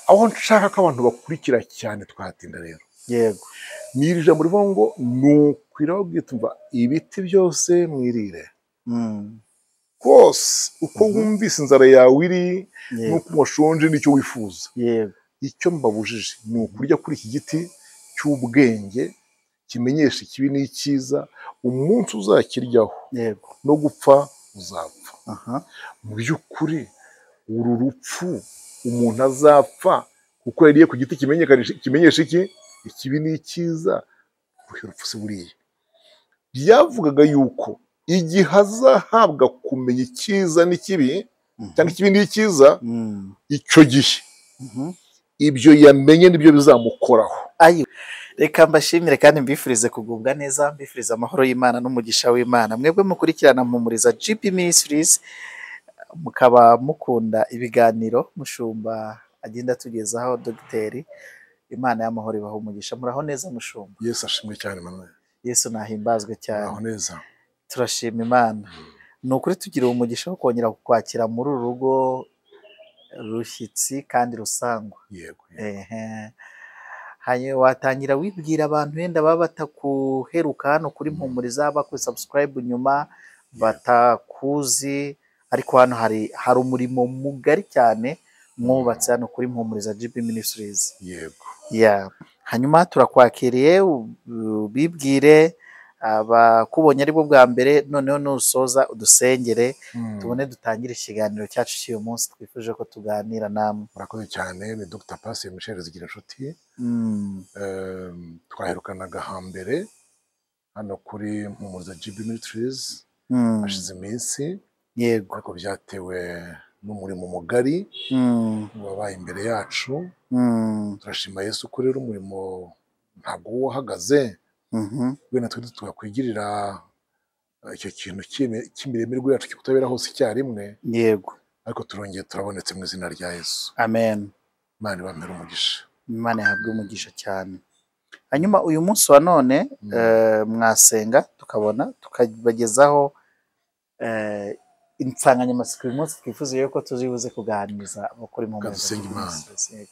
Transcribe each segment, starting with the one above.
Aho nshaka ko abantu bakurikira cyane twahatinda rero. Yego. Ni iri jambo rivuga ngo nukwira tumva ibiti byose mwirire. Rwose uko wumvise inzara yawe iri nuko washonje nicyo wifuza. Yego. Icyo mbabujije ni ukurya kuri iki giti cy'ubwenge kimenyesha ikibi n'icyiza, umunsi uzakiryaho yego no gupfa uzapfa. Mu by'ukuri uru rupfu umuntu azapfa kuko yariye ku giti kimenyesha iki ikibi n'icyiza, urupfu se buriya byavugaga yuko igihe azahabwa kumenya icyiza n'ikibi cyangwa ikibi n'icyiza, icyo gihe ibyo yamenye nibyo bizamukoraho. Reka mbashimire kandi mbifurize kugubwa neza, mbifurize amahoro y'Imana n'umugisha w'Imana. Mwebwe mukurikirana Mpumuriza GP Ministries, mukaba mukunda ibiganiro mushumba agenda tugezaho dogiteri, Imana y'amahoro ibaha umugisha. Muraho neza mushumba? Yesu ashimwe cyane Manuel. Yesu nahimbazwe cyane. Muraho neza. Turashima Imana. Ni ukuri tugira umugisha wo kongera kukwakira muri uru rugo rushyitsi kandi rusangwa. Yego. Hanyuma watangira wibwira abantu wenda baba batakuheruka hano kuri Mpumuriza, bakuri subscribe nyuma batakuzi, ariko hano hari umurimo mugari cyane mwubatse hano kuri Mpumuriza GP Ministries. Yego. Yeah. Hanyuma turakwakiriye, ubibwire abakubonye aribwo bwa mbere, noneho nusoza udusengere tubone dutangire ikiganiro cyacu cy'uyu munsi twifuje ko tuganira namwe. Murakoze cyane. Ni Dr. Patient Michel Zigirinshuti. Twaherukanaga hambere hano kuri Mpumuriza GP Ministries hashize iminsi. Yego. Ariko byatewe n'umurimo mugari wabaye imbere yacu. Turashima Yesu ko rero umurimo ntabwo wahagaze. Wenda twe twakwigirira icyo kintu cy'imirimo yacu kutabera hose icyarimwe. Yego. Ariko turongeye turabonetse mu izina rya Yesu. Amen. Imana ibamere umugisha. Imana ihabwe umugisha cyane. Hanyuma uyu munsi wa none mwasenga tukabona tukabagezaho insanganyamatsiko uyu munsi twifuza yuko tuzibuze kuganiriza abakora mu Mpumuriza.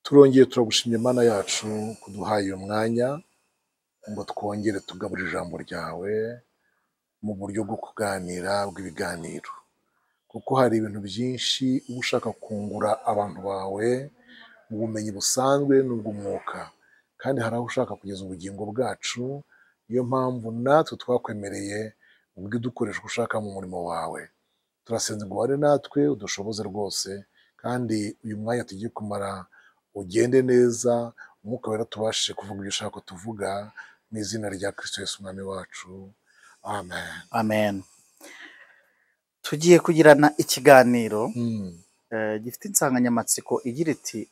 Turongeye turagushimye Imana yacu kuduhaye uyu mwanya ngo twongere tugaburire ijambo ryawe mu buryo bwo kuganira bw'ibiganiro, kuko hari ibintu byinshi uba ushaka kungura abantu bawe mu bumenyi busanzwe n'ubw'umwuka, kandi hari aho ushaka kugeza ubugingo bwacu. Niyo mpamvu natwe twakwemereye ubwo dukoresha ushaka mu murimo wawe. Turasenze ngo ubane natwe udushoboze rwose, kandi uyu mwanya tugiye kumara ugende neza, umwuka wera tubashe kuvuga ibyo ushaka tuvuga, mu izina rya Kristo Yesu umwami wacu. Amen. Amen. Tugiye kugirana ikiganiro gifite insanganyamatsiko igira iti: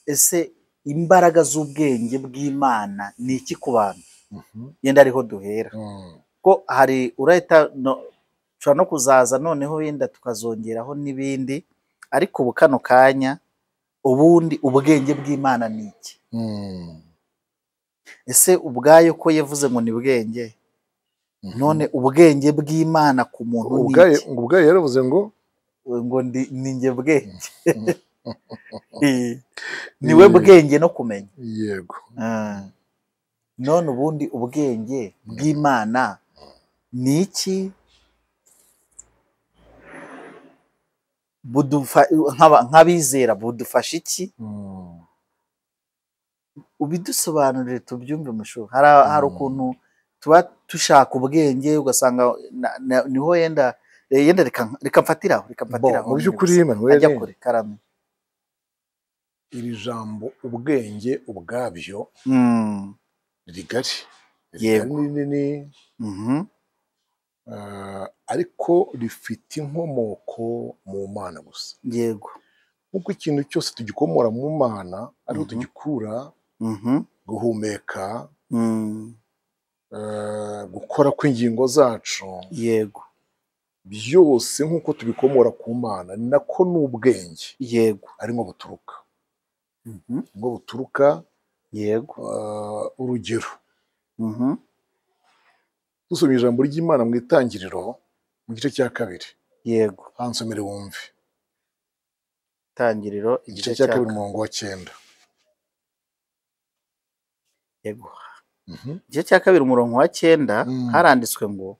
ese imbaraga z'ubwenge bw'Imana ni iki ku bantu? Yenda ariho duhera. Ko hari urahita ushobora no kuzaza noneho yenda tukazongeraho n'ibindi, ariko ubu kano kanya ubundi ubwenge bw'Imana ni iki? Ese ubwayo ko yavuze ngo ni bwenge, none ubwenge bw'Imana ku muntu ni iki? Ubwayo yaravuze ngo ni njye bwenge. Niwe bwenge no kumenya. Yego. None ubundi ubwenge bw'Imana ni iki? Nk'abizera budufasha iki? Ubidusobanurire tubyumve mushu. Hari ukuntu tuba dushaka ubwenge ugasanga niho yenda reka mfatiraho, reka mfatiraho. Mu by'ukuri Manuel, ajya kure karame. Iri jambo ubwenge ubwabyo rigari rinini, ariko rifite inkomoko mu Mana gusa. Yego. Nkuko ikintu cyose tugikomora mu Mana ariho tugikura, guhumeka, gukora kw'ingingo zacu, yego, byose nkuko tubikomora ku Mana ni nako n'ubwenge, yego, arimo buturuka. Ngo buturuka, yego. Urugero dusomye ijambo ry'Imana mu Itangiriro mu gice cya 2. Yego. Hansomere wumve. Itangiriro igice cya 2 umurongo wa 9. Yego. Igice cya 2 umurongo wa 9 haranditswe ngo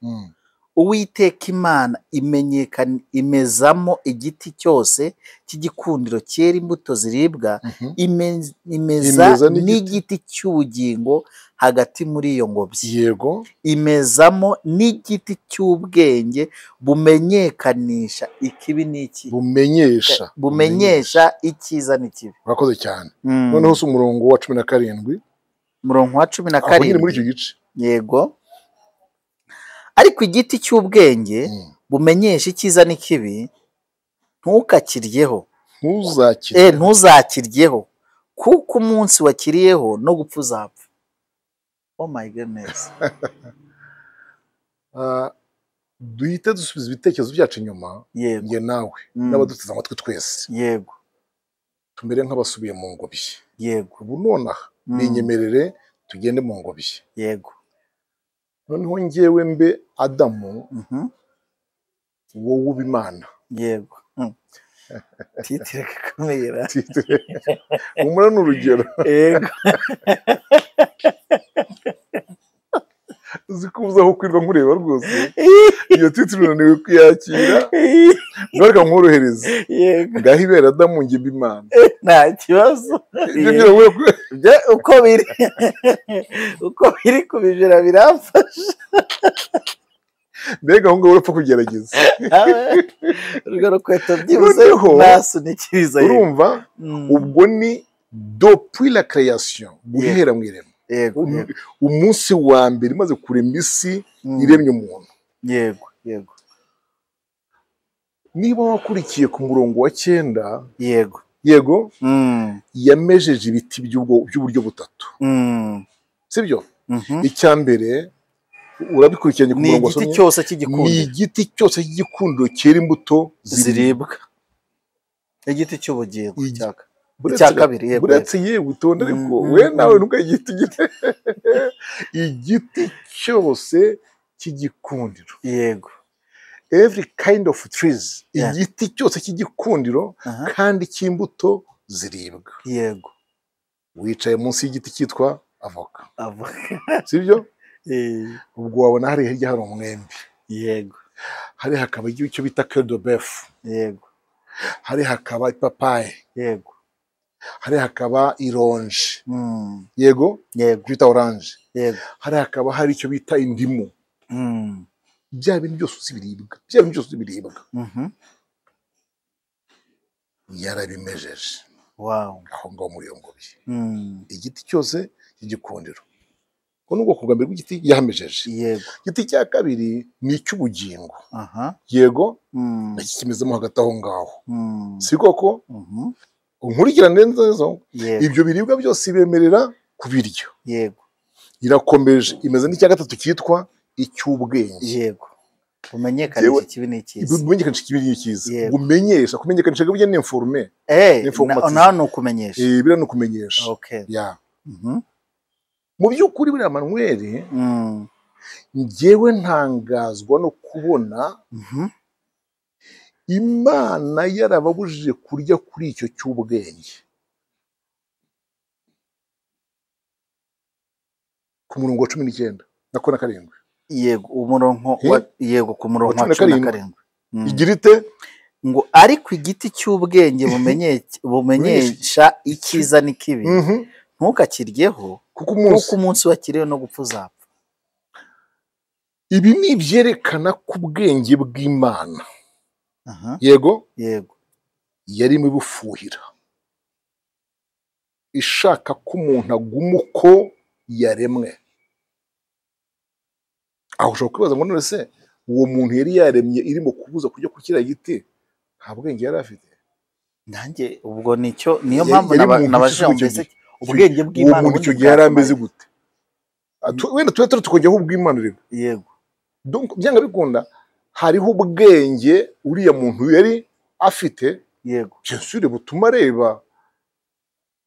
Uwiteka Imana imenyekana imezamo igiti cyose cy'igikundiro cyera imbuto ziribwa, imeza n'igiti cy'ubugingo hagati muri iyo ngobyi. Yego. Imezamo n'igiti cy'ubwenge bumenyekanisha ikibi n'iki, bumenyesha icyiza n'ikibi. Urakoze cyane. Noneho se umurongo wa 17. Umurongo wa 17 muri icyo gice. Yego. Ariko igiti cy'ubwenge bumenyesha icyiza n'ikibi ntukakiryeho, ntuzakiryeho, kuko umunsi wakiriyeho no gupfa uzapfa. Oh my goodness. Duhite dusubiza ibitekerezo byacu inyuma, njye nawe n'abaduteze amatwi twese. Yego. Tumere nk'abasubiye mu ngobyi. Yego. Ubu nonaha ninyemerere tugende mu ngobyi. Yego. Noneho njyewe mbe Adamu, wowe uba Imana. Yego. Titire gakomera. Humura ni urugero. Yego. Uzi ko uza aho kwirwa nkureba rwose. Iyo titire unaniwe kuyakira. Ngaruka nkorohereze. Yego. Ngaho ibera Adamu njye mbe Imana. Nta kibazo. Uko biri uko biri kubijira biramfasha. Mbega aho ngaho urapfa kugerageza. Urwo rukweto byibuze nasunikiriza. Urumva ubwo ni depuis la création, guhera mu irema. Yego. Umunsi wa mbere imaze kurema isi iremye umuntu. Yego, yego. Niba wakurikiye ku murongo wa 9, yego, yego, yamejeje ibiti by'uburyo butatu. Sibyo? Icya mbere urabikurikiranye ku murongo wasomye, ni igiti cyose cy'igikundiro. Ni igiti cyose cy'igikundiro cyera imbuto ziribwa. Igiti cy'ubugingo cya kabiri. Yego. Buretse yewe utonde, ariko we nawe ntukagite igiti. Igiti cyose cy'igikundiro. Yego. Every kind of trees, igiti cyose cy'igikundiro kandi cy'imbuto ziribwa. Yego. Wicaye munsi y'igiti cyitwa avoka. Sibyo? Ubwo wabona hari hirya hari umwembe. Yego. Hari hakaba icyo bita cœur de bœuf. Yego. Hari hakaba ipapayi. Yego. Hari hakaba ironje. Yego. Yego. Bita orange. Yego. Hari hakaba hari icyo bita indimu. Bya bintu byose uzibiribwa, bya bintu byose uzibiribwa. Yarabimejeje. Wow. Aho ngaho muri iyo ngobyi. Igiti cyose cy'igikundiro. Ko n'ubwoko bwa mbere bw'igiti yahamejeje. Yego. Igiti cya kabiri ni icy'ubugingo. Yego. Nakikimezemo hagati aho ngaho. Si koko? Unkurikirane neza. Ibyo biribwa byose ibemerera kubirya. Yego. Irakomeje imeze n'icya gatatu cyitwa icy'ubwenge. Yego. Bumenyekanisha ikibi n'icyiza. Bumenyekanisha ikibi n'icyiza. Bumenyesha, kumenyekanisha burya ni informe. Naho ni ukumenyesha. Biriya ni ukumenyesha. Okay. Ya. Mu by'ukuri buriya Manuel, njyewe ntangazwa no kubona Imana yarababujije kurya kuri icyo cy'ubwenge. Ku murongo wa 19 na 7. Yego, umurongo wa yego ku murongo wa 17. Igira ite? Ngo ariko igiti cy'ubwenge bumenyesha icyiza n'ikibi ntukakiryeho, kuko umunsi wakiriye no gupfa uzapfa. Ibi ni ibyerekana ku bwenge bw'Imana. Yego. Yego. Yarimo ibufuhira, ishaka ko umuntu aguma uko yaremwe. Aho ushobora kwibaza ngo none se uwo muntu yari yaremye irimo kubuza kujya ku kiriya giti nta bwenge yari afite? Nanjye ubwo nicyo niyo mpamvu nabajije mbese ubwenge bw'Imana uwo muntu icyo gihe yari ameze gute? Wenda tube turi tukongeraho ubw'Imana rero. Yego. Donc byanga bikunda hariho ubwenge uriya muntu yari afite. Yego. Bien sûr butuma areba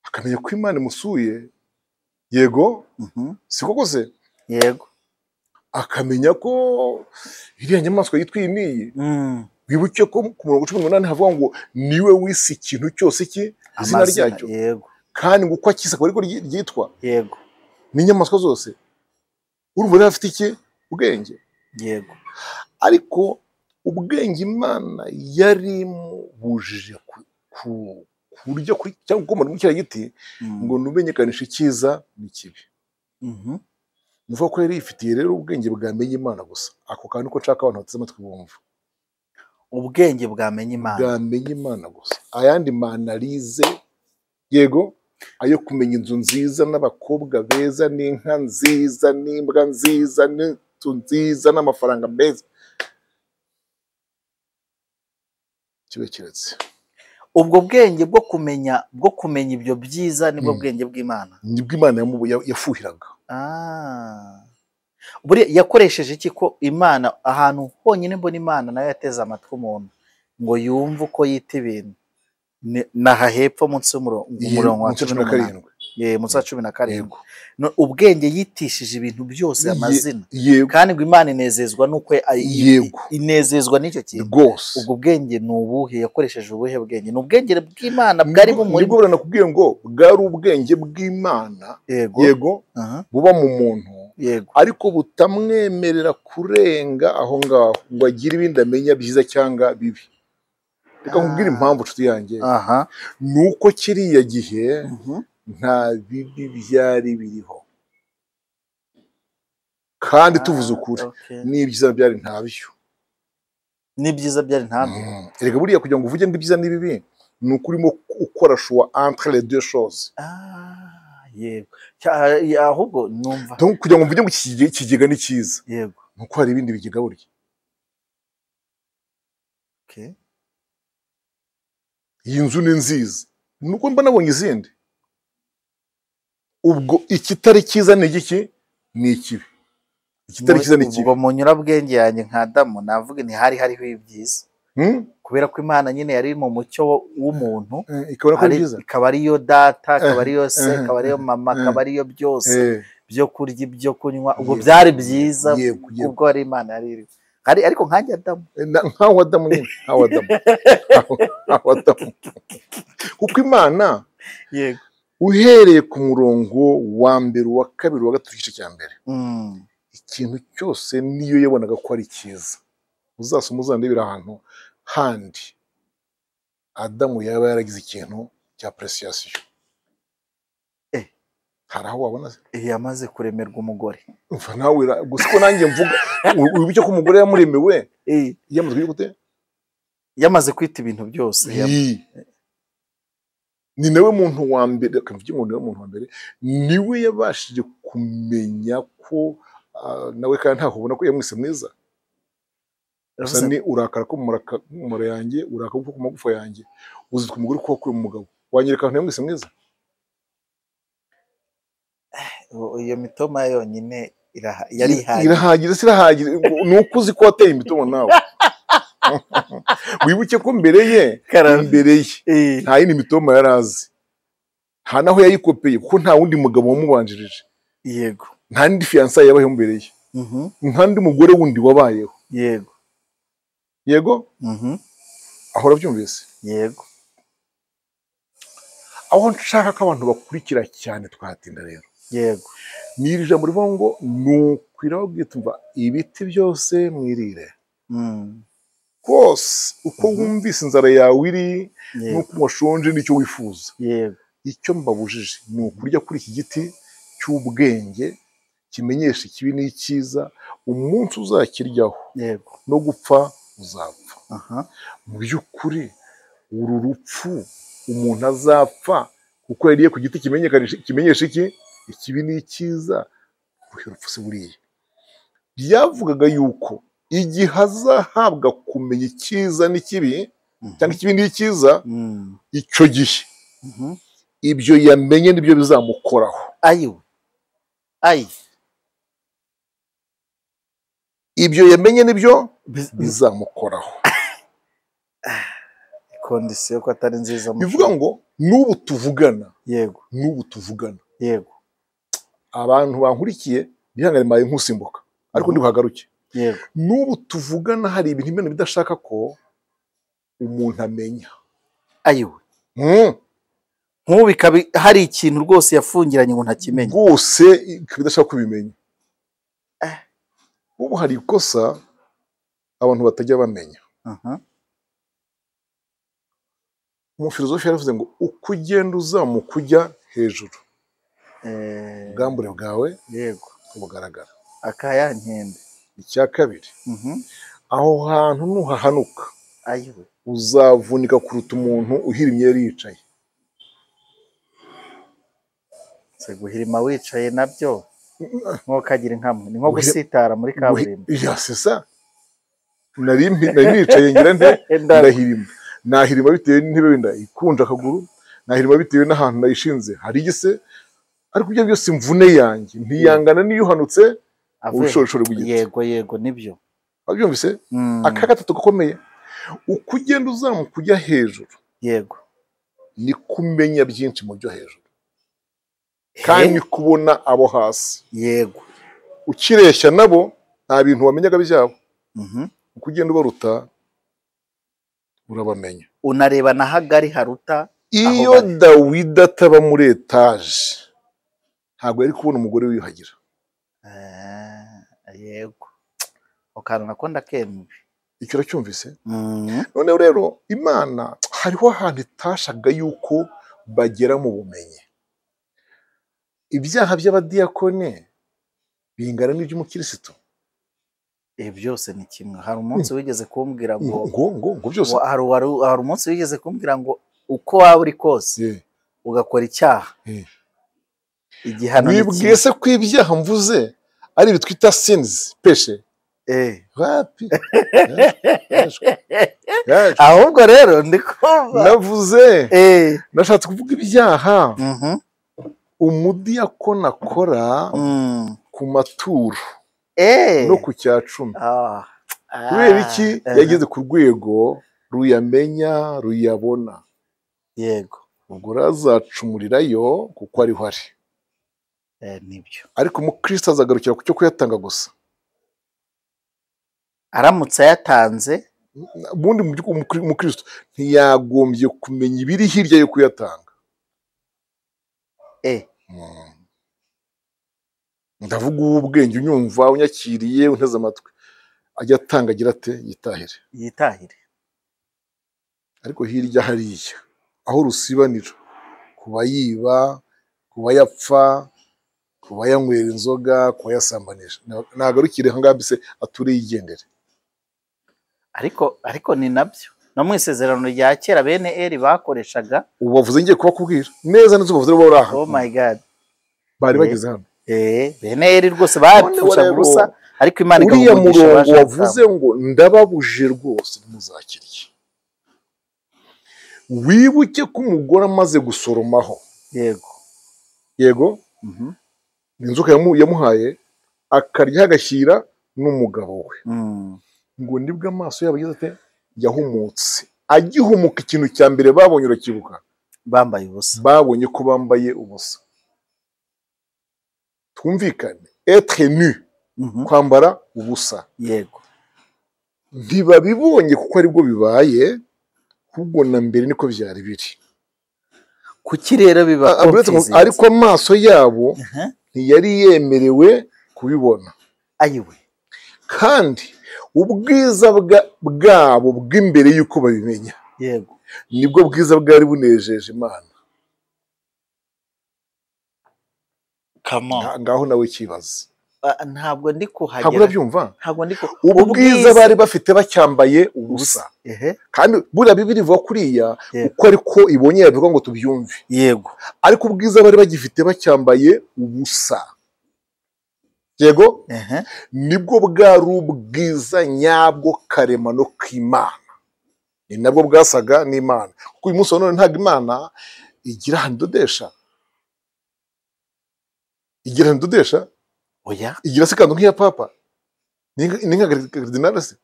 akamenya ko Imana imusuye. Yego. Si koko se? Yego. Akamenya ko iriya nyamaswa yitwa iyi n'iyi. Wibuke ko ku murongo 18 havuga ngo niwe wise ikintu cyose ki izina ryacyo. Yego. Kandi ngo uko akisa akaba ariko ryitwa. Yego. N'inyamaswa zose. Urumva rero afite iki? Ubwenge. Yego. Ariko ubwenge Imana yari imubujije kurya cyangwa gukomora muri kiriya giti ngo numenyekanishe icyiza n'ikibi. Nuvuga ko yari yifitiye rero ubwenge bwamenye Imana gusa. Ako kantu ko nshaka abantu bateze amatwi bumva. Ubwenge bwamenye Imana. Bwamenye Imana gusa. Ayandi manalize, yego, ayo kumenya inzu nziza n'abakobwa beza n'inka nziza n'imbwa nziza n'inzu nziza n'amafaranga meza. Kibe kiretse. Ubwo bwenge bwo kumenya ibyo byiza nibwo bwenge bw'Imana. Nibwo Imana yafuhiraga. Buriya yakoresheje iki ko Imana ahantu honyine mbona Imana nayo yateze amatwi umuntu ngo yumve uko yita ibintu naha hepfo munsi y'umurongo wa 17. Munsi wa 17. Ubwenge yitishije ibintu byose amazina. Kandi ngo Imana inezezwa nuko inezezwa n'icyo kintu. Ubwo bwenge ni ubuhe? Yakoresheje ubuhe bwenge? Ni ubwenge bw'Imana bwari bumuri. Nibwo nakubwiye ngo bwari ubwenge bw'Imana. Yego. Buba mu muntu. Yego. Ariko butamwemerera kurenga aho ngaho ngo agire ibindi amenya byiza cyangwa bibi. Reka nkubwire impamvu nshuti yanjye. Nuko kiriya gihe nta bibi byari biriho. Kandi tuvuze ukuri n'ibyiza byari ntabyo. N'ibyiza byari ntabyo. Erega buriya kugira ngo uvuge ngo ibyiza n'ibibi ni uko urimo ukora choix entre les deux choses. Yego. Ahubwo numva. Donc kugira ngo mvuge ngo ikigega ni cyiza. Yego. Nuko hari ibindi bigega burya. Okay. Iyi nzu ni nziza. Nuko mba nabonye izindi. Ubwo ikitari cyiza ni igiki? Ni ikibi. Ikitari cyiza ni ikibi. Ubwo mu nyurabwenge yanjye nka Adamu navuga nti hari hariho ibyiza. Kubera ko Imana nyine yari mu mucyo w'umuntu, ikabona ko ari byiza. Ikaba ariyo data, ikaba ariyo se, ikaba ariyo mama, ikaba ariyo byose, byo kurya, ibyo kunywa, ubwo byari byiza ubwo ari Imana yari iri. Ariko nkanjye Adamu. Nkaho Adamu nyine, nkaho Adamu. Adamu. Kuko Imana yego uhereye ku murongo wa mbere, wa kabiri, wa gatatu, igice cya mbere. Ikintu cyose niyo yabonaga ko ari cyiza. Uzasoma uzandebera ahantu handi Adamu yaba yaragize ikintu cya appréciation. Hari aho wabona se? Yamaze kuremerwa umugore. Umva nawe gusa ko nanjye mvuga wibuke ko umugore yamuremewe. Yamaze gute? Yamaze kwita ibintu byose. Ni nawe muntu wa mbere, kamvuge ngo niwe muntu wa mbere, niwe yabashije kumenya ko nawe kandi ntaho ubona ko yamwise mwiza. Gusa ni urakara ko mumara yanjye, urakara ko ku magufa yanjye, uzitwa umugore ko wakuye umugabo. Wanyereka ahantu yamwise mwiza? Iyo mitoma yonyine yari ihagije. Irahagije, sirahagije. Nuko uzi ko wateye imitoma nawe. Wibuke ko mbere ye nta yindi mitoma yarazi. Nta naho yayikopeye kuko nta wundi mugabo wamubanjirije. Yego. Nta ndi fiancé yabayeho mbere ye. Nta ndi mugore wundi wabayeho. Yego. Yego? Aho urabyumvise? Yego. Aho nshaka ko abantu bakurikira cyane twahatinda rero. Yego. Ni iri jambo rivuga ngo nukwira bwitumva ibiti byose mwirire. Kose uko wumvise inzara yawe iri nuko washonje nicyo wifuza. Yego. Icyo mbabujije ni ukurya kuri iki giti cy'ubwenge kimenyesha ikibi n'icyiza, umunsi uzakiryaho yego no gupfa uzapfa. Mu by'ukuri uru rupfu umuntu azapfa kuko yariye ku giti kimenyesha iki ikibi n'icyiza, urupfu si buriya. Byavugaga yuko igihe azahabwa kumenya icyiza n'ikibi cyangwa ikibi n'icyiza, icyo gihe ibyo yamenye nibyo bizamukoraho. Ayiwe ayi ibyo yamenye nibyo bizamukoraho. Kondisiyo ko atari nziza. Bivuga ngo n'ubu tuvugana. Yego. N'ubu tuvugana. Yego. Abantu bankurikiye bihangane mbaye nkusimbuka ariko ndi buhagaruke. Yego. N'ubu tuvugana hari ibintu Imana bidashaka ko umuntu amenya. Ayiwe. Nk'ubu ikaba hari ikintu rwose yafungiranye ngo ntakimenya. Rwose ikaba idashaka kubimenya. Ubu hari ikosa abantu batajya bamenya. Umufilozofi yaravuze ngo uko ugenda uzamuka ujya hejuru, ubwambure bwawe yego bugaragara. Akaya nkende. Icya kabiri, aho hantu nuhahanuka ayiwe uzavunika kuruta umuntu uhirimye yari yicaye. Se guhirima wicaye nabyo nko kagira inkamwe ni nko gusitara muri kaburimbo. Ya c'est ça. Nari nicaye ngira nte ndahirima. Nahirima bitewe n'intebe wenda ikunja akaguru, nahirima bitewe n'ahantu nayishinze hari igise, ariko ibyo byose imvune yanjye ntiyangana n'iyo uhanutse ubushorishori bw'igiti. Yego yego nibyo. Wabyumvise? Aka gatatu gakomeye, uko ugenda uzamuka ujya hejuru, yego ni kumenya byinshi mu byo hejuru, kandi kubona abo hasi. Yego ukireshya nabo nta bintu wamenyaga byabo. Uko ugenda ubaruta urabamenya, unareba na hagari haruta. Iyo Dawidi ataba muri etaje ntabwo yari kubona umugore wiyuhagira. Yego akantu nako ndakemeye. Icyo uracyumvise? Noneho rero Imana hariho ahantu itashaga yuko bagera mu bumenyi. Ibyaha by'abadiyakone bingana n'iby'umukirisitu. Byose ni kimwe. Hari umunsi wigeze kumbwira ngo ngo byose. Hari umunsi wigeze kumbwira ngo uko waba uri kose ugakora icyaha, igihano ni kimwe. Wibwiye se ko ibyaha mvuze ari ibi twita sins, péché? Wapi? Ahubwo rero ndi kumva navuze, nashatse kuvuga ibyaha umudiyakoni akora ku maturo no ku cya cumi. Kubera iki? Yageze ku rwego ruyamenya, ruyabona. Yego ubwo azacumurirayo kuko ariho ari. Nibyo. Ariko umukristo azagarukira ku cyo kuyatanga gusa. Aramutse ayatanze, ubundi umukristo ntiyagombye kumenya ibiri hirya yo kuyatanga. Ndavuga ubwenge unyumva, unyakiriye, unteze amatwi, ajya atanga agira ate? Yitahire. Yitahire. Ariko hirya hariya aho rusibanira, kuba yiba, kuba yapfa, kuba yanywera inzoga, kuba yasambanisha, nagarukire aho ngaho mbese ature yigendere. Ariko ni nabyo no mu isezerano rya kera bene Eli bakoreshaga. Ubu bavuze ngiye kubakubwira neza neza, ubavuze bo bari aha. Oh my God, bari bageze hano. Bene Eli rwose bapfushaga ubusa, ariko Imana uriya murongo wavuze ngo ndababuje rwose ntimuzakirye. Wibuke ko umugore amaze gusoromaho, yego yego, inzoka yamuhaye akarya agashyira n'umugabo we, ngo nibwo amaso yabo ageze ate? Yahumutse. Agihumuka ikintu cya mbere babonye, urakibuka, bambaye ubusa. Babonye ko bambaye ubusa. Twumvikane, être nu, kwambara ubusa. Yego ntibabibonye kuko aribwo bibaye, ahubwo na mbere niko byari biri. Kuki rero biba? Ariko amaso yabo ntiyari yemerewe kubibona. Ayiwe. Kandi ubwiza bwabo bw'imbere y'uko babimenya, yego nibwo bwiza bwari bunejeje Imana. Ngaho nawe kibaza. Ntabwo ndi kuhagera. Ntabwo urabyumva? Ntabwo ndi ubwiza bari bafite bacyambaye ubusa. Kandi buriya Bibiliya ivuga kuriya uko ariko ibonye yabivuga ngo tubyumve. Yego. Ariko ubwiza bari bagifite bacyambaye ubusa, yego, nibwo bwari ubwiza nyabwo karemano k'Imana. Ni nabwo bwasaga n'Imana. Kuko uyu munsi wa none ntabwo Imana igira ahantu idodesha. Igira ahantu idodesha? Oya. Igira se ikanzu nk'iya papa? Ni nka karidinali se?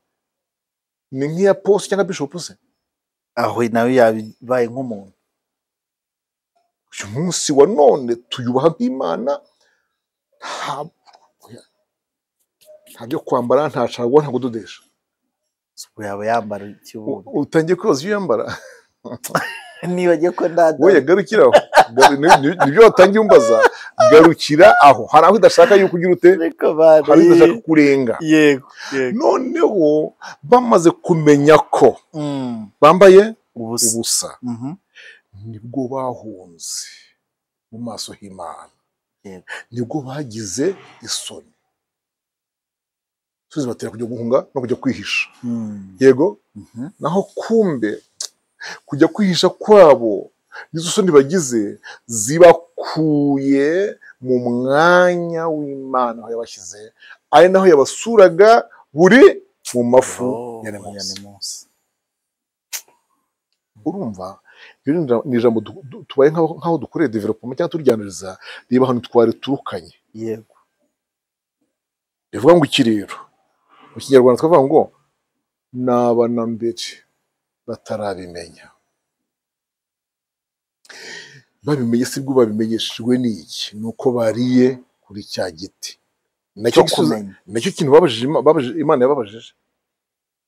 Ni nk'iya posi cyangwa bishopu se? Aho nawe yabaye nk'umuntu. Uyu munsi wa none tuyubaha nk'Imana, nta byo kwambara, nta caguwa, nta kudodesha. Yaba yambara ikibuno. Utangiye kwibaza iyo yambara. Nibagiye ko ndada. Wowe garukira aho. Nibyo watangiye umbaza, garukira aho. Hari aho udashaka yuko ugira ute? Hari aho udashaka kurenga. Yego. Yego. Noneho bamaze kumenya ko bambaye ubusa. Nibwo bahunze mu maso h'Imana. Nibwo bagize isoni. Suzi batera kujya guhunga no kujya kwihisha. Yego. Naho kumbe kujya kwihisha kwabo nizo soni bagize zibakuye mu mwanya w'Imana aho yabashyize, ari naho yabasuraga buri mu mafu ya munsi. Urumva ni ijambo tubaye nkaho dukoreye development cyangwa turyaniriza, reba hano twari turukanye. Yego. Bivuga ngo iki rero mu Kinyarwanda twavuga ngo naba na mbere batarabimenya. Babimenye sibwo babimenyeshejwe n'iki? Nuko bariye kuri cya giti. Nacyo kintu babajije Imana yababajije.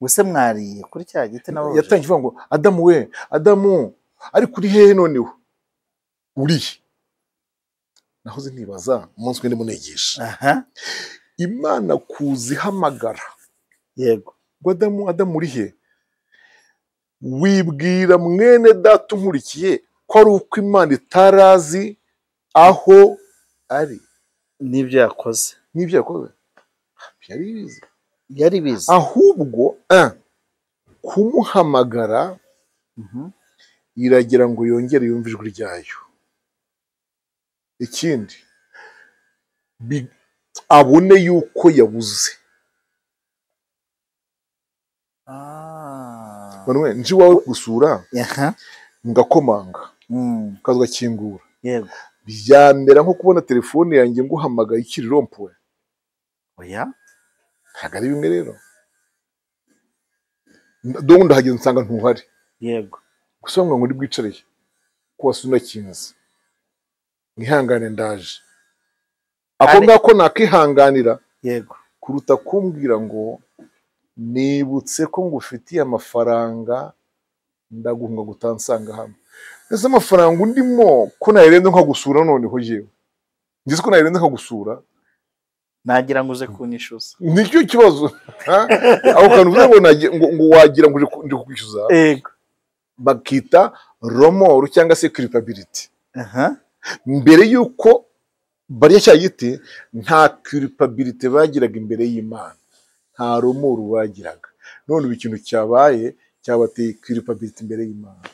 Wese mwariye kuri cya giti nabo yatangiye ivuga ngo Adamu we, Adamu ari kuri hehe noneho? Uri. Nahoze ntibaza umunsi ndimo nigisha. Aha. Imana kuzihamagara. Yego. Ngo Adamu, Adamu uri he? Wibwira mwene data unkurikiye ko ari uko Imana itarazi aho ari n'ibyo yakoze. N'ibyo yakoze. Yari bizi. Yari bizi. Ahubwo kumuhamagara iragira ngo yongere yumve ijwi ryayo. Ikindi abone yuko yabuze. Manuel, nji wawe gusura ngakomanga ukaza ugakingura. Yego. Byamera nko kubona telefone yanjye nguhamagaye ikiri rompuwe. Oya. Ntabwo ari bimwe rero. Ndongo ndahageze nsanga ntuhari. Yego. Gusa ngo ndi bwicareye ko wasunakinze. Mwihangane ndaje. Ako ngako nakihanganira. Yego. Kuruta kumbwira ngo nibutse ko ngufitiye amafaranga ndaguhunga gutansanga hano. Ese amafaranga undimo ko nayirenze nkagusura noneho yewe. Ngize ko nayirenze nkagusura nagira ngo uze kunyishuza. Nicyo kibazo. Aho kantu uvuze ngo ngo wagira ngo uje kukwishyuza. Yego. Bakita romoru cyangwa se culpability. Mbere yuko barya cya giti nta culpability bagiraga imbere y'Imana. Nta romoru bagiraga. None ubu ikintu cyabaye cyabateye culpability imbere y'Imana.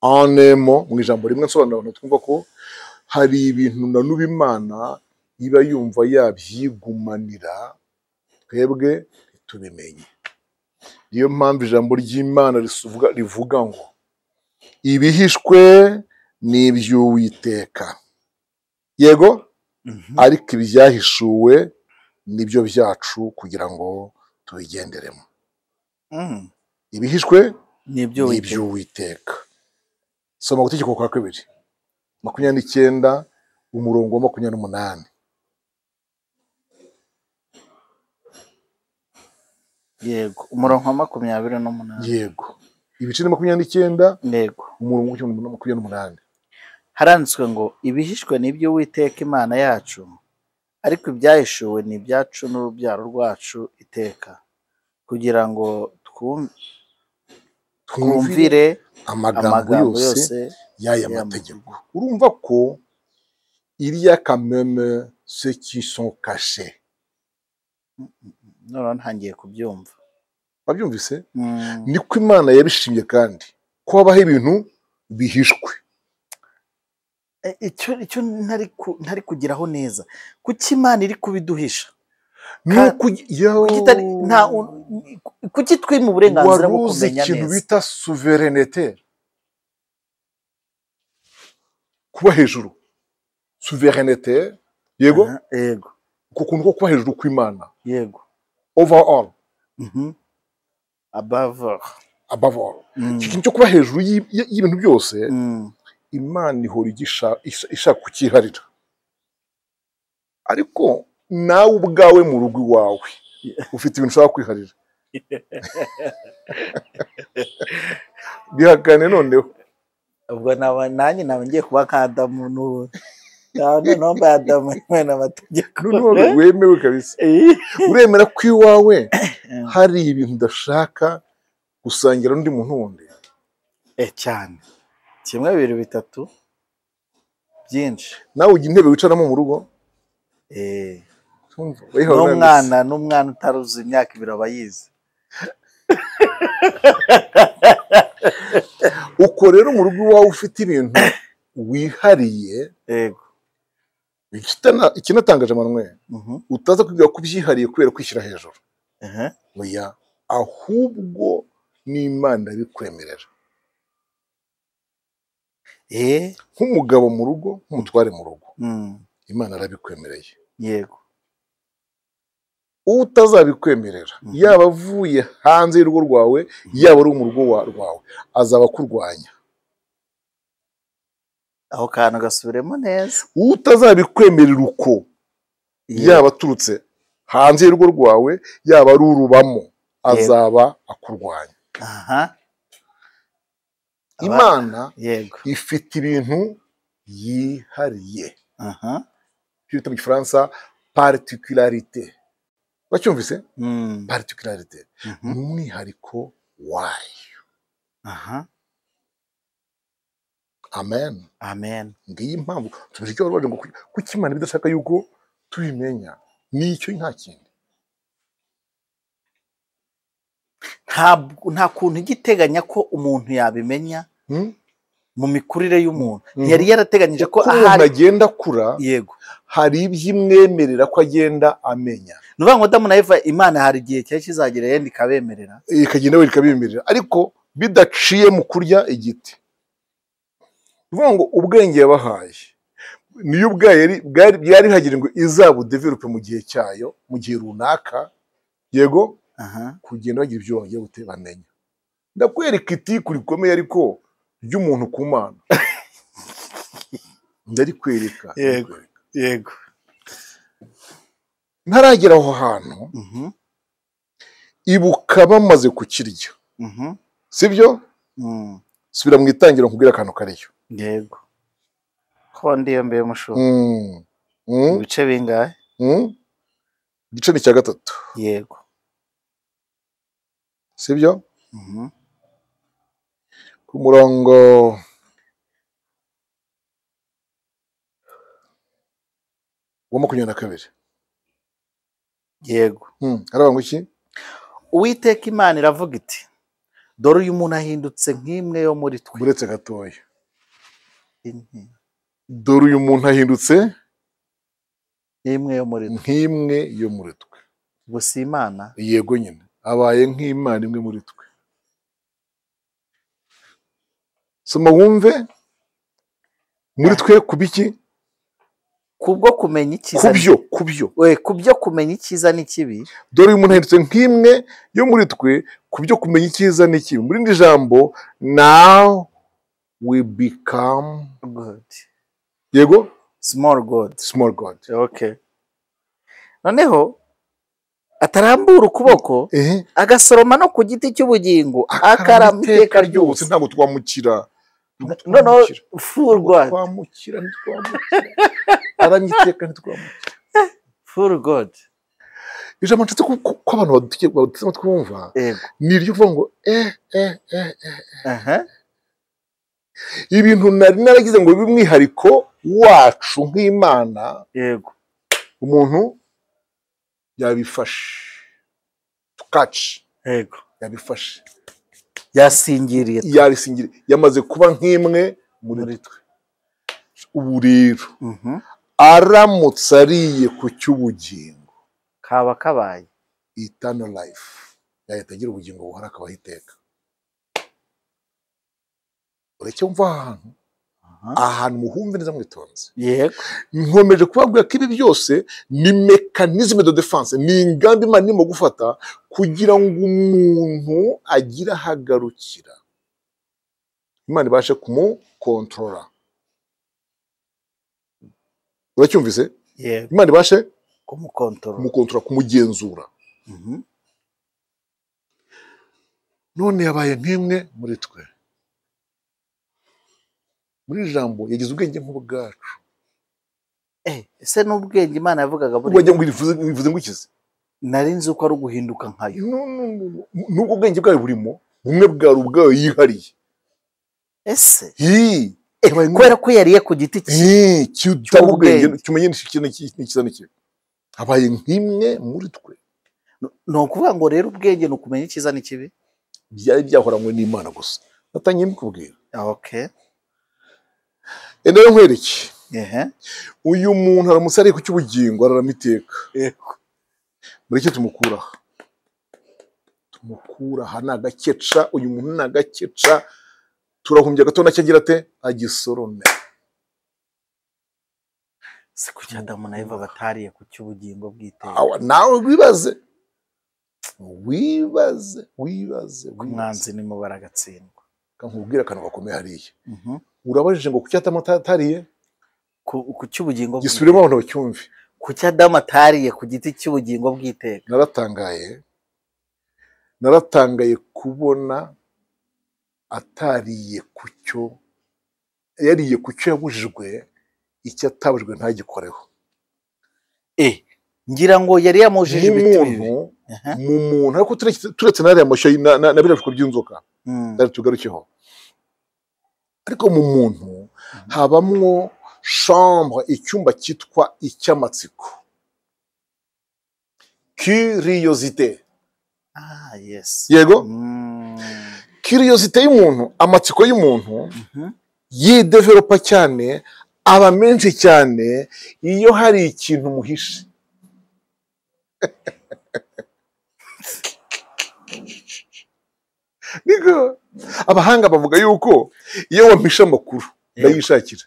Anemo mu ijambo rimwe nsobanura abantu twumva ko hari ibintu na n'ubu Imana iba yumva yabyigumanira twebwe ntitubimenye. Niyo mpamvu ijambo ry'Imana rivuga ngo ibihishwe ni iby'Uwiteka. Yego, ariko ibyahishuwe nibyo byacu kugira ngo tubigenderemo. Ibihishwe ni iby'Uwiteka. Soma gutegeko kwa kabiri 29 umurongo wa 28. Yego, umurongo wa 28. Yego. Ibice 29. Yego. Umurongo wa 28. Haranditswe ngo ibihishwe ni iby'Uwiteka Imana yacu, ariko ibyahishuwe ni ibyacu n'urubyaro rwacu iteka, kugira ngo twumvire amagambo yose y'aya mategeko. Urumva ko il y a quand même ceux qui sont cachés. None ntangiye kubyumva. Wabyumvise? Niko Imana yabishimye kandi ko habaho ibintu bihishwe. Icyo ntari kugeraho neza. Kuki Imana iri kubiduhisha? Kuki twima uburenganzira bwo kumenya neza? Ikintu bita souveraineté. Kuba hejuru. Souveraineté, yego? Yego. Kukuntu ko kuba hejuru kw'Imana. Yego. Over all. Above all. Above all. Ikintu cyo kuba hejuru y'ibintu byose, Imana ihora ishaka kukiharira. Ariko Nawe ubwawe mu rugo iwawe ufite ibintu ushobora kwiharira. Bihakane noneho. Ubwo nanjye naba ngiye kuba nka Adamu n'ubu. Noneho mbaye Adamu yemewe n'amategeko. Noneho wemewe kabisa. Uremera ko iwawe hari ibintu udashaka gusangira n'undi muntu wundi? Cyane. 1, 2, 3 byinshi. Nawe ujya intebe wicaramo mu rugo? N'umwana utaruzuye imyaka 2 aba yize. Uko rero mu rugo iwawe ufite ibintu wihariye, yego, ikinatangaje Manuel, utaza kwibwira ko ubyihariye kubera kwishyira hejuru. Oya, ahubwo n'Imana bikwemerera. Nk'umugabo mu rugo, nk'umutware mu rugo, Imana arabikwemereye. Yego. Utazabikwemerera, yaba avuye hanze y'urugo rwawe, yaba ari mu rugo rwawe, azaba akurwanya. Aho kantu gasubiremo neza. Utazabikwemerera uko, yaba aturutse hanze y'urugo rwawe, yaba ari urubamo, azaba akurwanya. Imana ifite ibintu yihariye. Icyo bita mu Gifaransa particularité. Wacyumvise? Particularité. Ni umwihariko wayo. Amen. Amen. Ngiyi impamvu tubije icyo baje ngo kuki Imana bidashaka yuko tubimenya, nicyo nta kindi. Nta kuntu igiteganya ko umuntu yabimenya mu mikurire y'umuntu. Yari yarateganyije ko ahari agenda akura, yego, hari ibyimwemerera ko agenda amenya. Nuvuga ngo Adamu na Eva Imana hari igihe cyari kizagera yenda ikabemerera, ikagenda we ikabemerera, ariko bidaciye mu kurya igiti. Nuvuga ngo ubwenge yabahaye niyo ubwaye byari bihagije ngo izabudevelope mu gihe cyayo, mu gihe runaka, yego, kugenda bagira ibyo bagiye gute bamenya. Ndakwereka itiku rikomeye ariko ry'umuntu ku Mana. Ndarikwereka. Yego, yego. Ntaragera aho hantu, ibuka bamaze kukirya. Sibyo? Subira mu itangiriro nkubwira akantu kariyo. Yego. Ko ndiyo mbe mushu. Ibice bingahe? Igice ni cya 3. Yego. Sibyo? Ku murongo wa 22. Yego. Aravuga ngo iki? Uwiteka Imana iravuga iti, dore uyu muntu ahindutse nk'imwe yo muri twe. Buretse gatoya. Dore uyu muntu ahindutse nk'imwe yo muri twe. Nk'imwe yo muri twe. Gusa Imana. Yego nyine. Abaye nk'Imana imwe muri twe. Soma wumve muri twe kubiki? Kubwo kumenya icyiza. Kubyo. Kubyo kumenya icyiza n'ikibi. Dore uyu muntu ahindutse nk'imwe yo muri twe kubyo kumenya icyiza n'ikibi. Muri indi jambo, now we become God. Yego? Small God. Small God. Okay. Noneho atarambura ukuboko agasoroma no ku giti cy'ubugingo akarama iteka ryose. Ntabwo twamukira. No, full God. Twamukira, ntitwamukira. Aramye iteka ntitwamukira. Full God. Ijambo nshatse ko abantu baduteze amatwi bumva ni iryo kuvuga ngo ibintu nari naragize ngo bibe umwihariko wacu nk'Imana, yego, umuntu yabifashe tukaci, yego, yabifashe, yasingiriye, yabisingiriye, yamaze kuba nk'imwe muri twe. Ubu rero aramutse ariye ku cy'ubugingo kaba kabaye eternal life, yahita agira ubugingo buhora akabaho iteka. Ureke wumva ahantu ahantu muhumve neza mwitonze. Yego. Nkomeje kubabwira ko ibi byose ni mécanisme de défense, ni ingamba Imana irimo gufata kugira ngo umuntu agire ahagarukira, Imana ibashe kumukontorora. Uracyumvise? Yego. Imana ibashe Kumukontorora, kumugenzura. None yabaye nk'imwe muri twe. Muri ijambo yagize ubwenge nk'ubwacu. Ese n'ubwenge Imana yavugaga buri ngo bivuze ngo ikize? Nari nzi uko ari uguhinduka nkayo. Nubwo ubwenge bwayo burimo bumwe bwari ubwayo yihariye. Ese kubera ko yariye ku giti cy'ubwenge kimenye n'ikiza n'ikibi, abaye nk'imwe muri twe. Ni ukuvuga ngo rero ubwenge ni ukumenya icyiza n'ikibi byari byahoranywe n'Imana gusa. Natangiye mbikubwira. Okay. Enda nkwereke. Uyu muntu aramutse ari ku cy'ubugingo ararama iteka. Mureke tumukura. Tumukura aha ni agakeca, uyu muntu ni agakeca. Turahumbya gato nacyo agira ate? Agisorome. Si kuki Adamu na Eva batariye ku cy'ubugingo bw'iteka? Nawe wibaze. Wibaze, wibaze. Umwanzi ni mu baragatsindwa. Kankubwira akantu gakomeye hariya. Urabajije ngo kuki Adamu atariye ku cy'ubugingo bw'iteka? Gisubiremo abantu bacyumve. Kuki Adamu atariye ku giti cy'ubugingo bw'iteka? Naratangaye kubona atariye ku cyo yariye, ku cyo yabujijwe, icyo atabujijwe ntagikoreho. Ngira ngo yari yamujije ibiti bibiri mu muntu, ariko turetse n'ariya mashyo na biriya bishuko by'inzoka ndari tugarukeho. Ariko mu muntu habamwo chambre, icyumba cyitwa icy'amatsiko, curiosité. Yes. Yego. Curiosité y'umuntu, amatsiko y'umuntu yidevelopa cyane, aba menshi cyane iyo hari ikintu muhishe. Niko abahanga bavuga yuko iyo wampisha amakuru ndayishakira,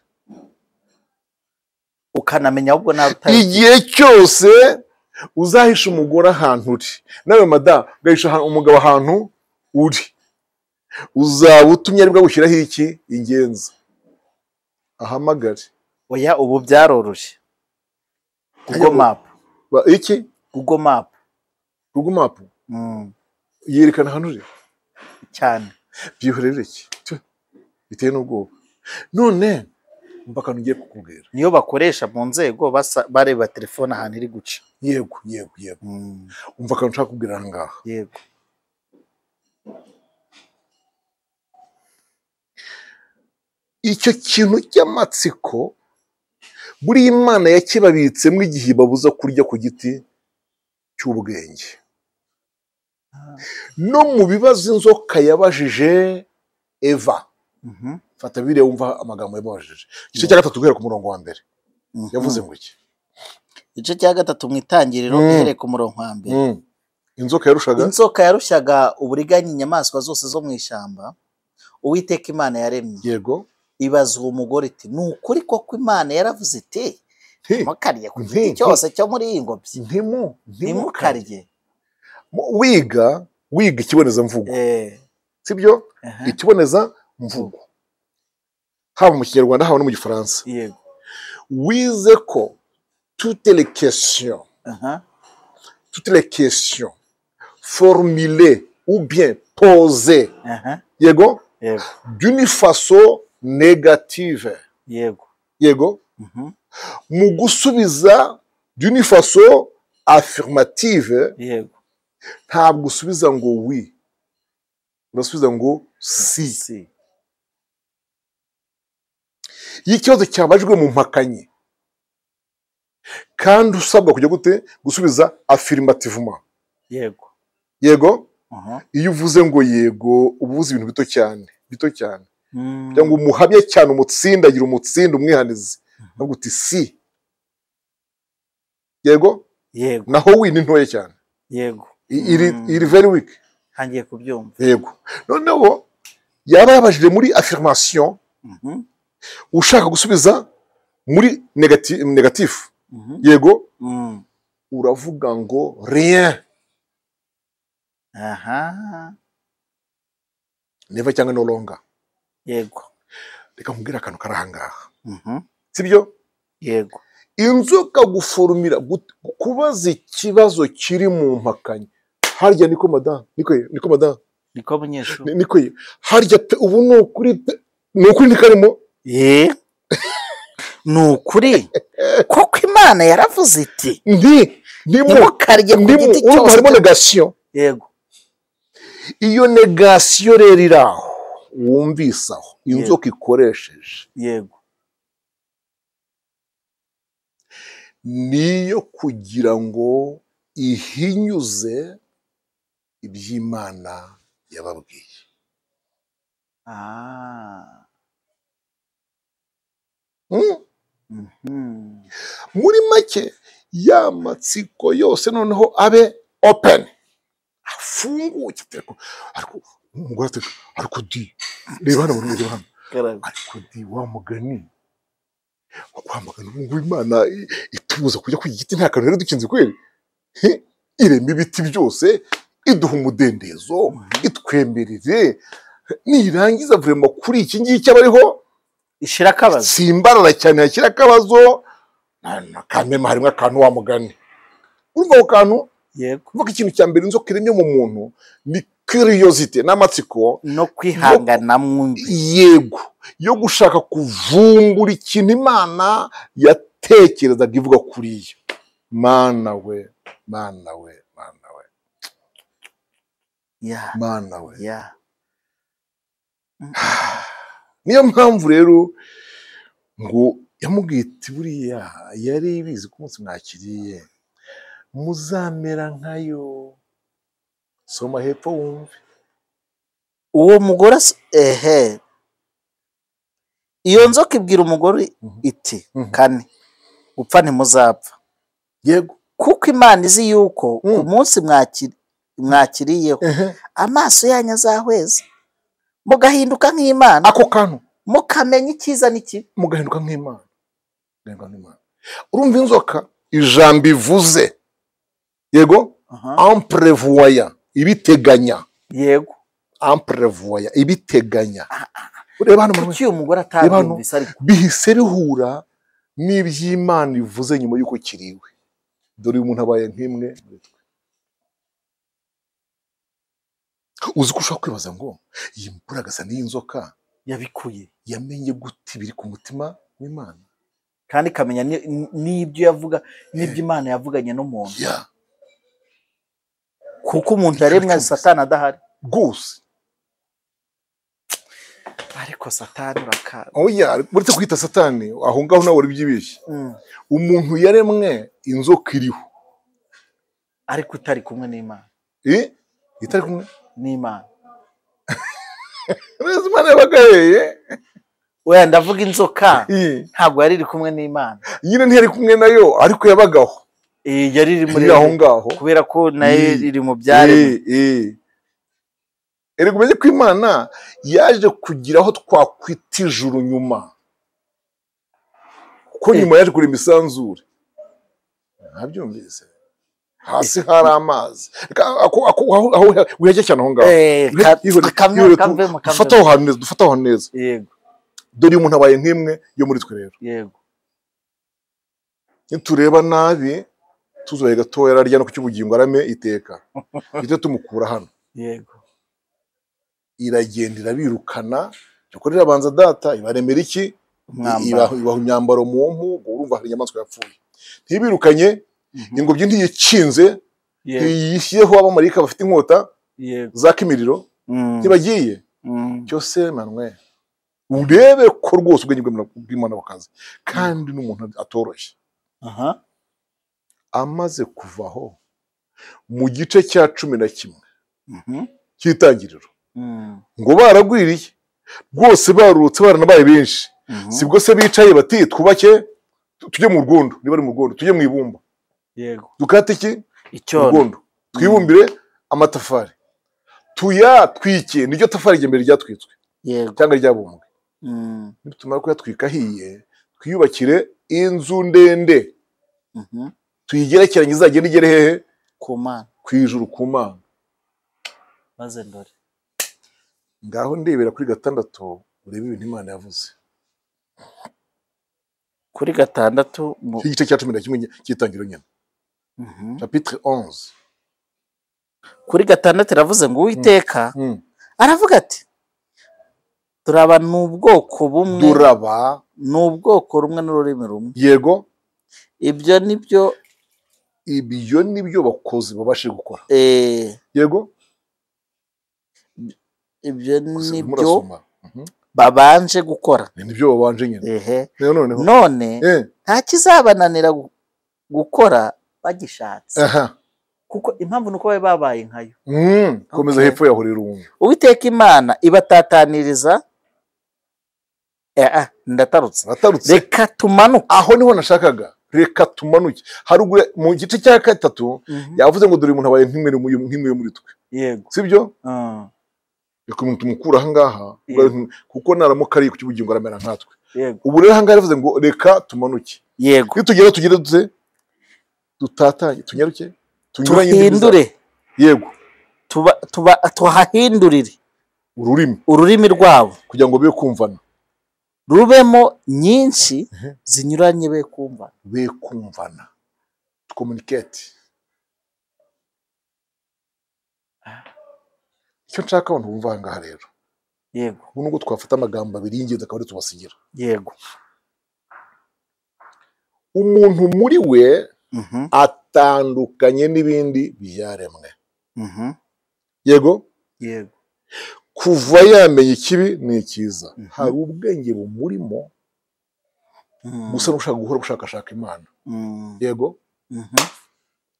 ukanamenya ahubwo nawe utayi. Igihe cyose uzahisha umugore ahantu uri, nawe madamu ugahisha umugabo ahantu uri, uzaba utumye aribwo agushyiraho iki ingenzi ahamagare. Oya, ubu byaroroshye. Google Map. Iki? Google Map. Google Map yerekana ahantu uri cyane. Byihorere iki biteye n'ubwoba. None mpaka ngiye kukubwira, niyo bakoresha mu nzego bareba telefone ahantu iri guca. Yego yego yego. Umva akantu nshaka kubwira aha ngaha. Yego. Icyo kintu cy'amatsiko buri Imana yakibabitsemo igihe babuza kurya ku giti cy'ubwenge. No mu bibazo inzoka yabajije Eva, fata Bibiliya wumva amagambo yabajije. Igice cya 3 guhera ku murongo wa mbere. Yavuze ngo iki? Igice cya 3 mu itangiriro uhereye ku murongo wa mbere. Inzoka yarushyaga uburiganya inyamaswa zose zo mu ishyamba Uwiteka Imana yaremye. Yego. Ibaza uwo mugore iti, ni ukuri koko Imana yaravuze iti ntimukarye ku giti cyose cyo muri iyi ngobyi? Ntimukarye. Wiga ikibonezamvugo, sibyo? Ikibonezamvugo haba mu Kinyarwanda haba no mu Gifaransa. Yego. Wize ko toutes les questions, toutes les questions formulées ou bien posées, yego, d'une façon négative, yego, yego, mu gusubiza d'une façon affirmative, yego, ntabwo usubiza ngo oui, urasubiza ngo si. Iyo ikibazo cyabajwe mu mpakanyi kandi usabwa kujya gute gusubiza affirmativement, yego, yego, iyo uvuze ngo yego uba uvuze ibintu bito cyane, bito cyane, kugira ngo umuhamye cyane, umutsindagira, umutsinda, umwihanize, ntabwo uti si. Yego, yego. Naho oui ni ntoya cyane. Yego. Iri very weak. Ntangiye kubyumva. Yego. Noneho yaba yabajije muri affirmation, ushaka gusubiza muri négatif, yego, uravuga ngo rien. Aha. Never cyangwa no longer. Yego. Reka nkubwire akantu kari aha ngaha. Sibyo? Yego. Inzoka guforumira kubaza ikibazo kiri mu mpakanyi. Harya niko madame, niko madame, niko munyeshuri, niko harya pe, ubu ni ukuri pe, ni ukuri ntikarimo. Ni ukuri koko Imana yaravuze iti ntimukarye ku giti cyose. Harimo negation. Yego. Iyo negation rero iri aho wumvise aho inzoka ikoresheje, yego, niyo kugira ngo ihinyuze iby'Imana yababwiye. Muri make ya matsiko yose noneho abe open, afunguye. Ariko umugore ati ariko di reba hano, reba hano, ariko di wa mugani ubu ngubu Imana itubuza kujya ku giti, nta kantu rero dukinze kweri. Irema ibiti byose, iduha umudendezo, itwemerere, nirangiza vrema kuri iki ngiki abariho ishira akabazo, simbarara cyane yakira akabazo na kamema harimo akantu wa mugani. Urumva ako kantu? Yego. Kuvuga ikintu cya mbere inzoka iremye mu muntu ni curiosity n'amatsiko no kwihangana mwumbi, yego, yo gushaka kuvumbura ikintu Imana yatekerezaga ivuga kuri yo. Mana we, mana we, mana we, mana we. Niyo mpamvu rero ngo yamubwiye iti buriya yari ibizi ko umunsi mwakiriye muzamera nkayo. Soma hepfo wumve. Uwo mugore ehe, iyo nzoka ibwira umugore iti kane gupfa ntimuzapfa. Yego. Kuko Imana izi yuko ku munsi mwakiriyeho amaso yanyu azahweza, mugahinduka nk'Imana. Ako kantu mukamenya icyiza n'ikibi, mugahinduka nk'Imana. Urumva inzoka ijambo ivuze, yego, en prévoyant, ibiteganya. Yego, en prévoyant, ibiteganya. Ureba hano kuki uyu mugore atabyumvise, ariko bihise bihura n'iby'Imana ivuze nyuma y'uko kiriwe. Dore uyu muntu abaye nk'imwe muri twe. Uzi ko ushobora kwibaza ngo iyi mburagasa n'iyi nzoka yabikuye, yamenye gute biri ku mutima w'Imana, kandi ikamenya n'ibyo yavuga n'ibyo Imana yavuganye n'umuntu. Kuko umuntu yaremwe Satani adahari rwose. Ariko Satani uraka. Oya, uretse kwita Satani aho ngaho nawe uribyibeshye. Umuntu yaremwe inzoka iriho, ariko utari kumwe n'Imana. Itari kumwe n'Imana. Imana yabagaheye. Oya, ndavuga inzoka ntabwo yari iri kumwe n'Imana. Nyine ntiyari kumwe nayo, ariko yabagaho. Yari iri muri aho ngaho, kubera ko nayo iri mu byaremwe. Erega umenye ko Imana yaje kugira aho twakwita ijuru nyuma, kuko nyuma yaje kurema isanzure. Ntabyumvise? Hasi hari amazi. Aho wihajya cyane aho ngaho. Dufate aho hantu neza, dufate aho hantu neza. Yego. Dore umuntu abaye nk'imwe yo muri twe rero. Yego. Nitureba nabi tuzoye gatoya ararya no kucyubugingo arame iteka. Bite tumukura hano. Yego. Iragenda irabirukana, cyokorera abanza data ibaremera iki? Ibaha imyambaro mu mpu, urumva hari inyamaswa yapfuye. Ntibirukanye, ingobyi ntiyikinze, ntiyishyiyeho abamarayika bafite inkota zaka imiriro, ntibagiye. Cyose Manuel, urebe ko rwose ubwenge bw'Imana bukaze, kandi n'umuntu atoroshye. Amaze kuvaho mu gice cya 11 cy'itangiriro, ngo baragwiriye rwose, barutse, baranabaye benshi. Sibwo se bicaye bati twubake, tujye mu rwondo, niba ari mu rwondo tujye mu ibumba. Yego. Dukate iki? Icyondo. Twibumbire amatafari, tuyatwike. Niryo tafari rya mbere ryatwitswe. Yego. Cyangwa ryabumbwe. Nitumara kuyatwika ahiye, twiyubakire inzu ndende. Tuyigerekeranye izagenda igere hehe? Ku Mana. Ku ijuru, ku Mana. Maze ndore. Ngaho ndebera kuri 6 urebe ibintu Imana yavuze. Kuri 6 igice cya 11 cy'itangiriro nyine. Chapitre 11. Kuri 6 iravuze ngo Uwiteka aravuga ati turaba n'ubwoko bumwe, duraba n'ubwoko rumwe n'ururimi rumwe. Yego. Ibyo nibyo bakozi babashe gukora. Yego. Ibyo nibyo babanje gukora. Nibyo babanje nyine. None nta kizabananira gukora bagishatse. Kuko impamvu nuko bari babaye nkayo. Komeza hepfo yaho rero umwe. Uwiteka Imana ibatataniriza. Ndatarutse. Reka tumanuke. Aho niho nashakaga. Reka tumanuke. Haruguru mu gice cya 3 yavuze ngo dore umuntu abaye nk'imwe muri twe. Yego. Sibyo? Reka umuntu tumukura aha ngaha kuko naramuka ari ku kibugingo aramera nkatwe. Ubu rero aha ngaha yavuze ngo reka tumanuke. Yego. Iyo tugera tugere duze dutatanye tunyaruke tuhindure. Yego. Tuba tuhahindurire ururimi rwabo kugira ngo be kumvana, rubemo nyinshi zinyuranye be kumvana, communicate. Icyo nshaka abantu bumva ngaha rero. Yego. Ubu nubwo twafata amagambo abiri y'ingenzi akaba ari tubasigira. Yego. Umuntu muri we atandukanye n'ibindi byaremwe. Yego. Yego. Kuva yamenye ikibi ni icyiza, hari ubwenge bumurimo gusa n'ushaka guhora gushakashaka Imana. Yego.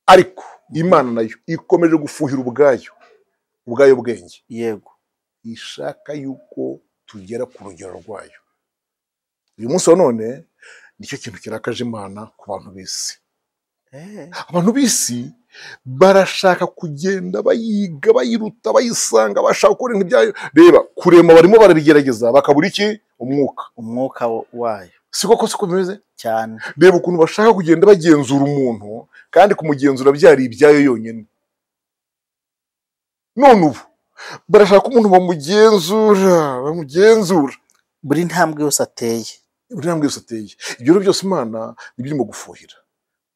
Ariko Imana nayo ikomeje gufuhira ubwayo bwenge. Yego. Ishaka yuko tugera ku rugero rwayo. Uyu munsi wa none nicyo kintu kirakaje Imana ku bantu b'isi. Abantu b'isi barashaka kugenda bayiga bayiruta bayisanga bashaka gukora ibyayo. Reba kurema barimo barabigerageza bakabura iki? Umwuka wayo. Siko ko siko bimeze cyane. Reba ukuntu bashaka kugenda bagenzura umuntu kandi kumugenzura byari ibyayo yonyine. None ubu barashaka umuntu bamugenzura buri ntambwe yose ateye. Ibyo byose Imana nibyo gufuhira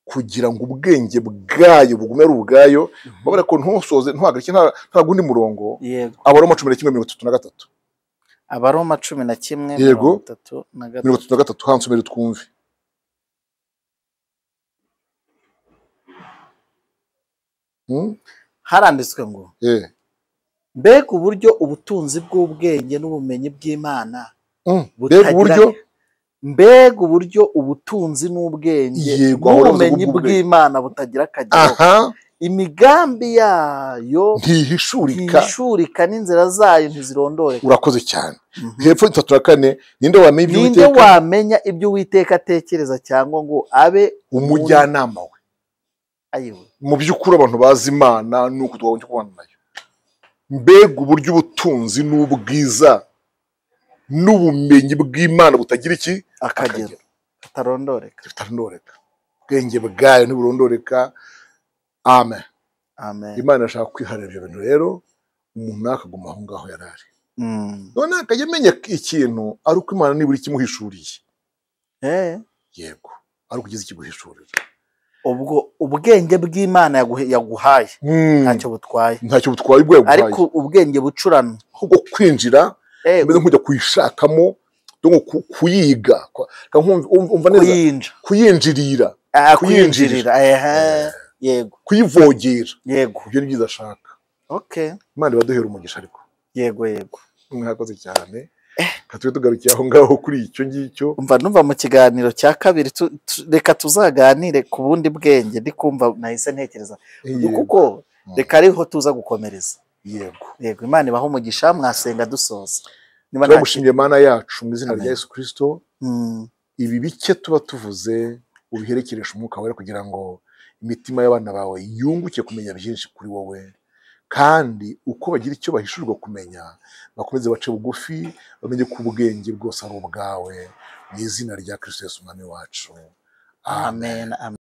kugira ngo ubwenge bwayo bugume ari ubwayo. Babara ko ntusoze ntuhagarike nta gundi murongo. Abaroma 11:33. Abaroma 11:33. 33 hansomere twumve. Haranditswe ngo mbega uburyo ubutunzi bw'ubwenge n'ubumenyi bw'Imana mbega uburyo ubutunzi n'ubwenge n'ubumenyi bw'Imana butagira akagero. Imigambi yayo ntihishurika n'inzira zayo ntizirondoreka. Urakoze cyane. Hepfo 3:4 ninde wamenya ibyo Uwiteka atekereza cyangwa ngo abe umujyanama we? Ayiwe. Mu by'ukuri abantu bazi Imana nuko twagombye kubana nayo. Mbega uburyo ubutunzi n'ubwiza n'ubumenyi bw'Imana butagira iki? Akagero. Katarondoreka. Ubwenge bwayo ntiburondoreka. Amen. Amen. Imana ashaka kwiharira ibyo bintu rero umuntu akaguma aho ngaho yarari. None akajya amenya ikintu ari uko Imana nibura ikimuhishuriye. Yego. Ari ukugeza ikiguhishurira. Ubwo ubwenge bw'Imana yaguhaye ntacyo butwaye. Ntacyo butwaye ubwo yaguhaye. Ariko ubwenge bucurano ahubwo kwinjira mbese nkujya kuyishakamo kuyiga umva neza kuyinjirira kuyinjirira yego kuyivogera. Yego. Ibyo ni byiza ashaka. Okay. Imana ibaduhera umugisha ariko. Yego yego. Mwakoze cyane. Katwe tugarukiye aho ngaho kuri icyo ngicyo. Umva numva mu kiganiro cya kabiri reka tuzaganire ku bundi bwenge ndi kumva nahise ntekereza. Kuko reka ariho tuza gukomereza. Yego. Yego Imana ibaho umugisha mwasenga dusoza. Turagushimiye Mana yacu mu izina rya Yesu Kristo. Ibi bike tuba tuvuze ubiherekeresha umwuka wera kugira ngo imitima y'abana bawe yunguke kumenya byinshi kuri wowe, kandi uko bagira icyo bahishurirwa kumenya bakomeze bace bugufi bamenye ko ubwenge bwose ari ubwawe mu izina rya Kristo Yesu Umwami wacu. Amen.